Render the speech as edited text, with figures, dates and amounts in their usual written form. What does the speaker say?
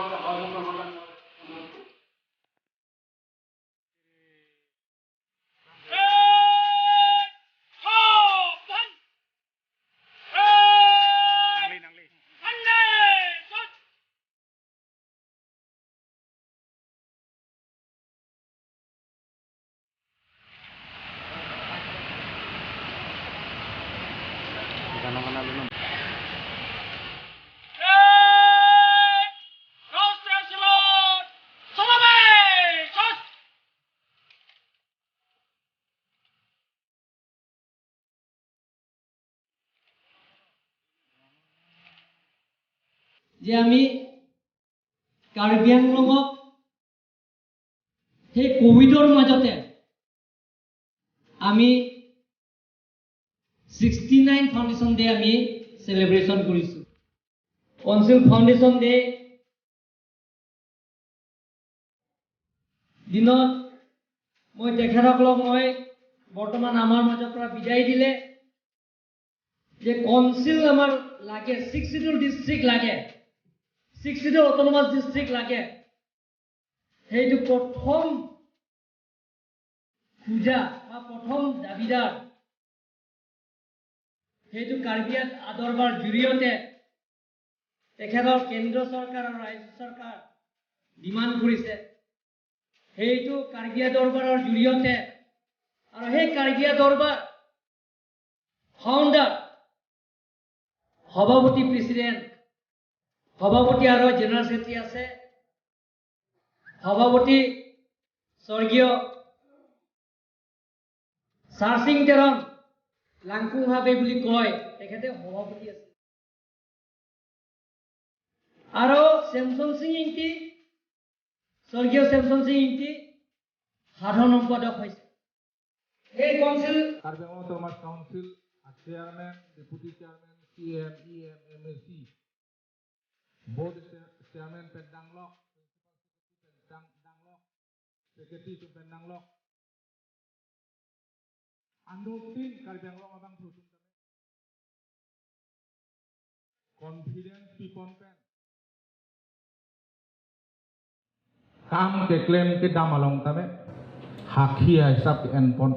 সহযোগ কৰিবৰ কাৰণে মই অনুৰোধ কৰিম। যে আমি কাৰ্বি আংলঙক সেই ক'ভিডৰ মাজতে আমি 69 ফাউণ্ডেশ্যন ডে আমি চেলিব্ৰেশ্যন কৰিছোঁ। কাউন্সিল ফাউণ্ডেশ্যন ডে দিনত মই তেখেতসকলক মই বৰ্তমান আমাৰ মাজৰ পৰা বিদায় দিলে যে কাউন্সিল আমাৰ লাগে, ছিক্স চিডিউল ডিষ্ট্ৰিক্ট লাগে, ছিক্স চিডিউল অট'নমাছ ডিষ্ট্ৰিক্ট লাগে, সেইটো প্ৰথম খোজা বা প্ৰথম দাবীদাৰ সেইটো কাৰ্বি দৰবাৰ জৰিয়তে তেখেতৰ কেন্দ্ৰ চৰকাৰ আৰু ৰাজ্য চৰকাৰ ডিমাণ্ড কৰিছে। সেইটো কাৰ্বি দৰবাৰৰ জৰিয়তে আৰু সেই কাৰ্বি দৰবাৰ ফাউণ্ডাৰ সভাপতি, প্ৰেচিডেণ্ট, সভাপতি আৰু জেনেৰেল ছেক্ৰেটাৰী আছে। সভাপতি স্বৰ্গীয় চাৰচিং তেৰণ লাংকুংহাবে বুলি কয়, তেখেতে সভাপতি আছিল। আৰু চেমচন সিং ইংতি, স্বৰ্গীয় চেমচন সিং ইংতি সাধাৰণ সম্পাদক হৈছে সেই council. Karbi Anglong Autonomous Council, Chairman, Deputy Chairman, CM, EM, MAC, Board Chairman Pendanglok, Principal Secretary Pendanglok, Secretary to Pendanglok. Andol tin Karbi Anglong abang prutum confidence people pen. Kam ke claim ke dam along tame, hakhi hisab ke enpon.